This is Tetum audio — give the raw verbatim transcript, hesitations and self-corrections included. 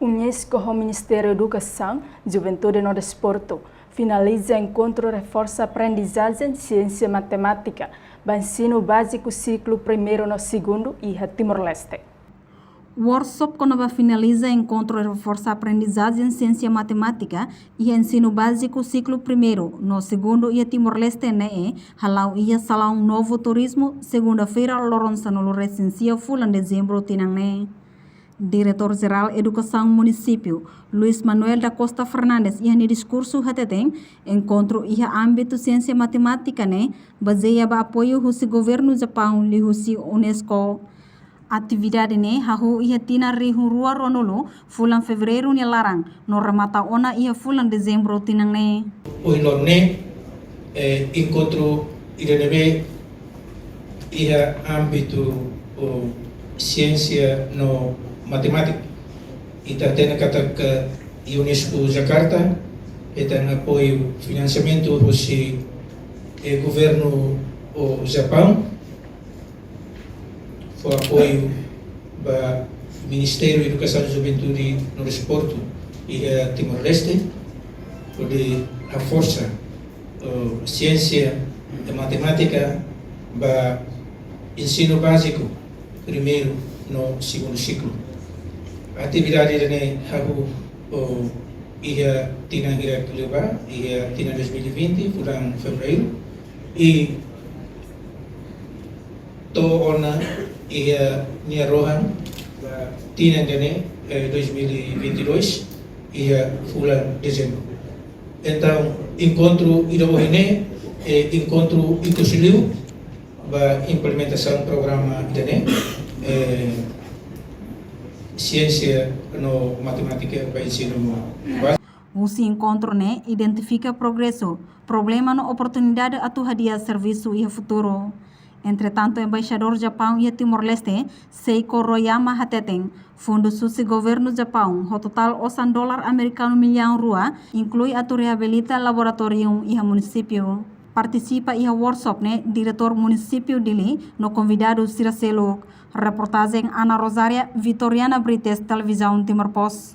UNESCO ho Ministériu Edukasaun, Juventude no Desportu finaliza enkontru reforsa aprendizajen siénsia matemátika ba ensinu báziku siklu primeiru no segundu iha Timor-Leste. Workshop kona-ba finaliza enkontru reforsa aprendizajen siénsia matemátika iha ensinu báziku siklu primeiru no segundu iha Timor-Leste ne'e hala'o iha Salaun Novo Turismo, segunda-feira, loron sanulu-resin-sia fulan Dezembru tinan ne'e. Diretór Jerál Edukasaun Munisípiu, Luis Manuel da Costa Fernandes, iha nia diskursu hateten, enkontru iha ámbitu siénsia matemátika ne'e bazeia ba apoiu husi Governu Japaun liuhusi UNESCO. Atividade ne'e hahú iha tinan rihun rua ruanulu, fulan Fevereiru nia laran, no remata ona iha fulan Dezembru tinan ne'e. Ohin loron ne'e, eh, enkontru ida ne'ebé iha ámbitu, oh, siénsia no matemátika. Ita hatene katak UNESCO Jakarta hetan apoiu finansiamentu husi, eh, Governu, oh, Japaun, fó apoiu ba Ministériu Edukasaun, Juventude no Desportu iha Timor-Leste, hodi reforsa, eh, siénsia i matemátika ba ensinu báziku primeiru no segundu siklu. Atividade ida-ne'e hahú, oh, iha tinan hirak liubá, iha tinan dois mil e vinte, fulan Fevereiru, i to'o ona iha nia rohan ba tinan ida-ne'e, eh, dois mil e vinte e dois, iha fulan Dezembru. Entaun, enkontru ida ohin ne'e, eh, enkontru ikus liu ba implementasaun programa ida-ne'e, eh, siénsia no matemátika ba ensinu báziku. Husi enkontru ne'e identifika progresu, problema no oportunidade atu hadi'a servisu iha futuru. Entretantu, Embaixadór Japaun iha Timor-Leste, Seiko Royama, hateten, fundus husi Governu Japaun ho totál osan dolar amerikanu millaun rua, inklui atu reabilita laboratóriu iha munisípiu. Partisipa iha workshop ne'e Diretór Munisípiu Dili no konvidadu sira seluk. Reportajen Ana Rosária, Vitoriana Brites, Televizaun Timor Post.